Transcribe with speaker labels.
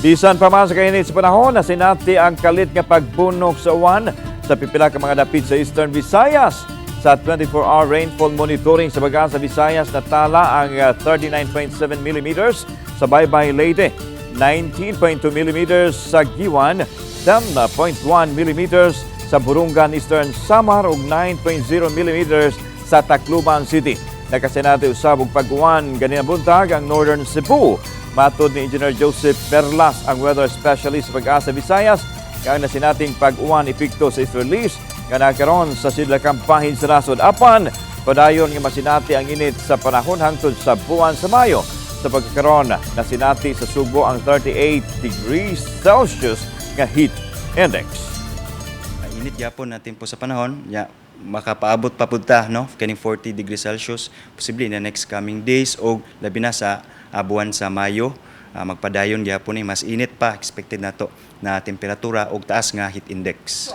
Speaker 1: Bisan pa man sa kainit sa panahon, nasinati ang kalit nga pagbunok sa uwan sa pipila ka mga dapit sa Eastern Visayas. Sa 24-hour rainfall monitoring sa Pag-asa Visayas, natala ang 39.7 millimeters sa Baybay, Leyte, 19.2 millimeters sa Guiuan, 10.1 millimeters sa Borongan, Eastern Samar ug 9.0 millimeters sa Tacloban City. Nakasinati usab og pag-uwan ganina buntag ang Northern Cebu. Matod ni Engineer Joseph Perlas, ang weather specialist sa Pag-asa Visayas, nga ang nasinating pag-uwan epekto sa easterlies nga nakaron sa sidlakang bahin sa nasod. Apan, padayon nga masinati ang init sa panahon hangtod sa buwan sa Mayo. Sa pagkakaron, nasinati sa Sugbo ang 38 degrees Celsius nga heat index.
Speaker 2: Init gyapon natin po sa panahon ya, makapaabot pa pud ta, no, kaning 40 degrees Celsius posible in the next coming days og labi na sa buwan sa Mayo. Magpadayon gyapon ni, mas init pa expected nato na temperatura og taas nga heat index.